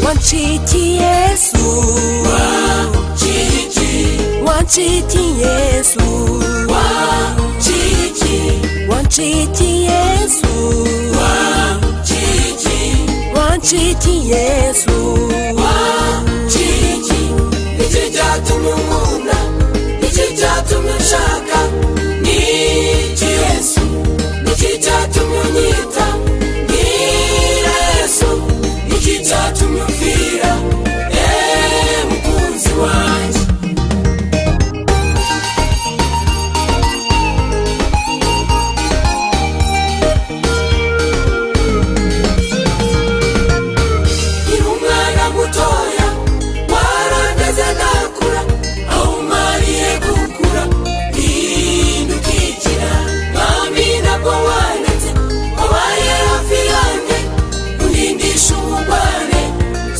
Wanchiki Yesu, Wanchiki Yesu, Wanchiki Yesu, Wanchiki Yesu, Wanchiki. Iki cyatumye unkunda, iki cyatumye unshaka, ni iki Yesu, iki cyatumye unyita, mbwira Yesu, iki cyatumye umfira, eee mukunzi wanjye. Nkiri umwana mutoya warandeze ndakura, aho umariye gukura mpindukikira, mwami ntabwo wandetse, wabaye hafi yanjye undindisha ubugwane,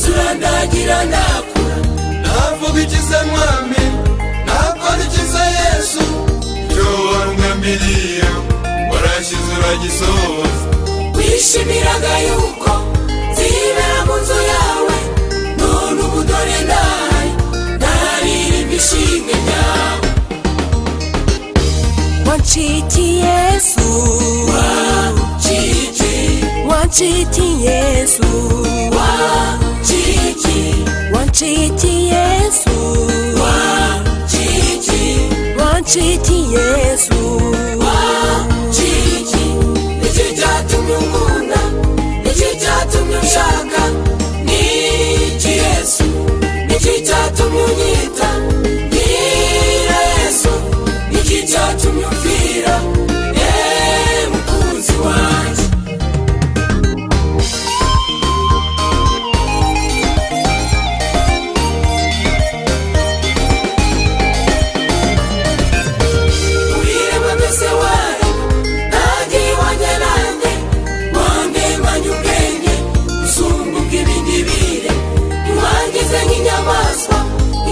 zurandagira ndakura. Navuga ikize mwami, nakora ikize Yesu, icyo warungambiriye warashyize uragisohoza. Wishimiraga yuko nzibera mu nzu yawe, none ubu dore ndahari, ndaririmba ishimwe ryawe. Wanchiki Yesu, Wanchiki, Wanchiki Yesu, Wanchiki, Wanchiki Yesu, Wanchiki, Wanchiki Yesu, Wanchiki. Iki cyatumye unkunda, iki cyatumye unshaka, ni iki Yesu, iki cyatumye unyita, mbwira Yesu, iki cyatumye umfira, eee mukunzi wanjye. Ubirema byose warema, nanjye iwanjye nanjye wandemanye ubwenge usumba ubw'ibindi bire, ntiwangize nk'inyamaswa,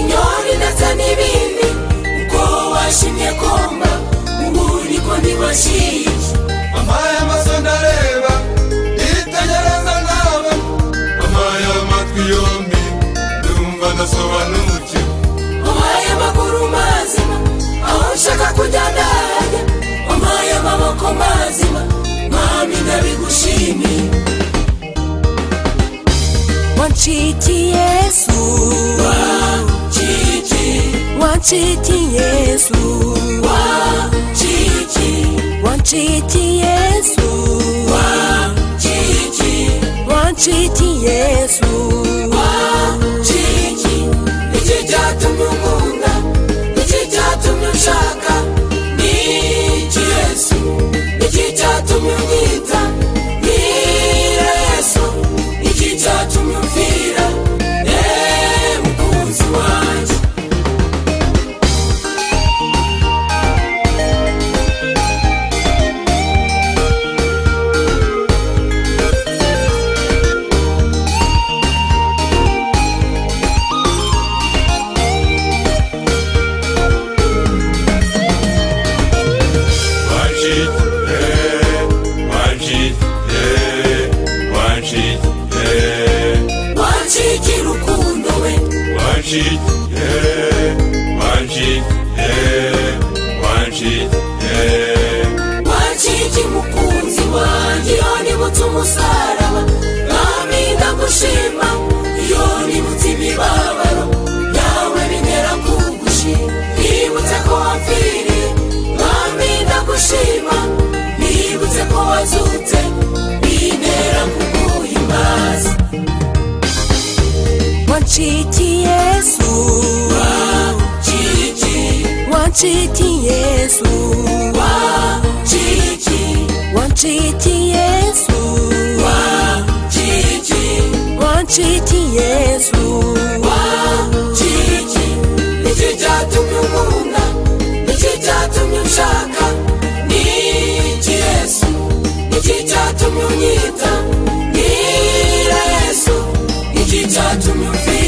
inyoni ndetse n'ibindi, uko washimye komba ubu niko ntiwashiye. Wampaye amaso ndareba, nditegereza nawe, wampaye amatwi yombi, ndumva ndasobanukiwe. Wampaye amaguru mazima, aho nshaka kujya ndahajya, wampaye amaboko mazima, mwami ndabigushimiye. Wanchiki Yesu, Wanchiki, Wanchiki Yesu, Wanchiki, Wanchiki Yesu, Wanchiki, Wanchiki Yesu, Wanchiki. Iki cyatumye unkunda, iki cyatumye unshaka, ni iki Yesu, iki cyatumye unyita, mbwira Yesu, iki cyatumye umfira, eee mukunzi wanjye. Wanchiki, wanchiki, wanchiki, Wanchiki rukundo we, wanchiki, wanchiki, wanchiki. Wanchiki mukunzi wanjye, iyo nibutse umusaraba, mwami ndagushima, iyo nibutse imibabaro yawe bintera kugushima, nibutse ko wapfiriye, mwami ndagushima, nibutse ko wazutse, bintera kuguhimbaza. Wanchiki Yesu, Wanchiki, Wanchiki Yesu, Wanchiki, Wanchiki Yesu, Wanchiki, Wanchiki Yesu, Wanchiki. Iki cyatumye unkunda, iki cyatumye unshaka, ni iki Yesu, iki cyatumye unyita. Nyumvira.